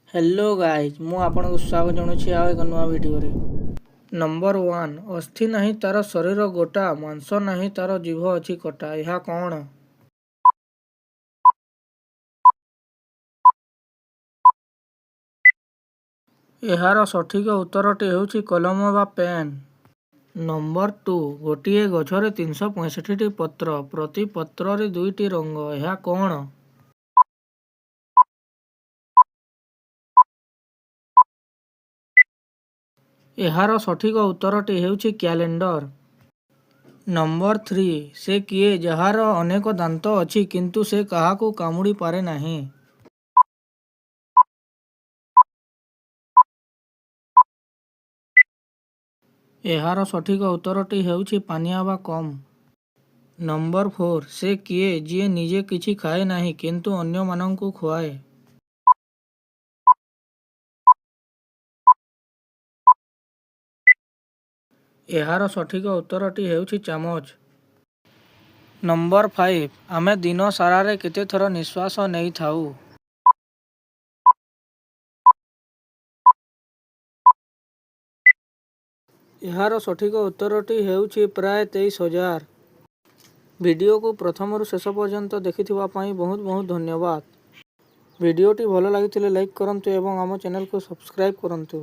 Hello guys, ମୁଁ ଆପଣଙ୍କୁ ସ୍ୱାଗତ ଜଣାଉଛି ଆଉ ଏକ ନୂଆ ଭିଡ଼ିଓରେ। ନମ୍ବର 1, ଅସ୍ଥି ନାହିଁ ତାର ଶରୀର ଗୋଟା, ମାଂସ ନାହିଁ ତାର ଜିଭ ଅଛି କଟା, ଏହା କ'ଣ? ଏହାର ସଠିକ ଉତ୍ତରଟି ହେଉଛି କଲମ ବା ପେନ୍। ନମ୍ବର 2, ଗୋଟିଏ ଗଛରେ 365ଟି ପତ୍ର, ପ୍ରତି ପତ୍ରରେ ଦୁଇଟି ରଙ୍ଗ, ଏହା କ'ଣ? ଏହାର ସଠିକ ଉତ୍ତରଟି ହେଉଛି କ୍ୟାଲେଣ୍ଡର। ନମ୍ବର 3, ସେ କିଏ ଯାହାର ଅନେକ ଦାନ୍ତ ଅଛି କିନ୍ତୁ ସେ କାହାକୁ କାମୁଡ଼ି ପାରେ ନାହିଁ? ଏହାର ସଠିକ ଉତ୍ତରଟି ହେଉଛି ପାନିଆ ବା କମ୍। ନମ୍ବର 4, ସେ କିଏ ଯିଏ ନିଜେ କିଛି ଖାଏ ନାହିଁ କିନ୍ତୁ ଅନ୍ୟମାନଙ୍କୁ ଖୁଆଏ? ଏହାର ସଠିକ ଉତ୍ତରଟି ହେଉଛି ଚାମଚ। ନମ୍ବର 5, ଆମେ ଦିନ ସାରାରେ କେତେ ଥର ନିଶ୍ୱାସ ନେଇଥାଉ? ଏହାର ସଠିକ ଉତ୍ତରଟି ହେଉଛି ପ୍ରାୟ 23,000। ଭିଡ଼ିଓକୁ ପ୍ରଥମରୁ ଶେଷ ପର୍ଯ୍ୟନ୍ତ ଦେଖିଥିବା ପାଇଁ ବହୁତ ବହୁତ ଧନ୍ୟବାଦ। ଭିଡ଼ିଓଟି ଭଲ ଲାଗିଥିଲେ ଲାଇକ୍ କରନ୍ତୁ ଏବଂ ଆମ ଚ୍ୟାନେଲକୁ ସବସ୍କ୍ରାଇବ୍ କରନ୍ତୁ।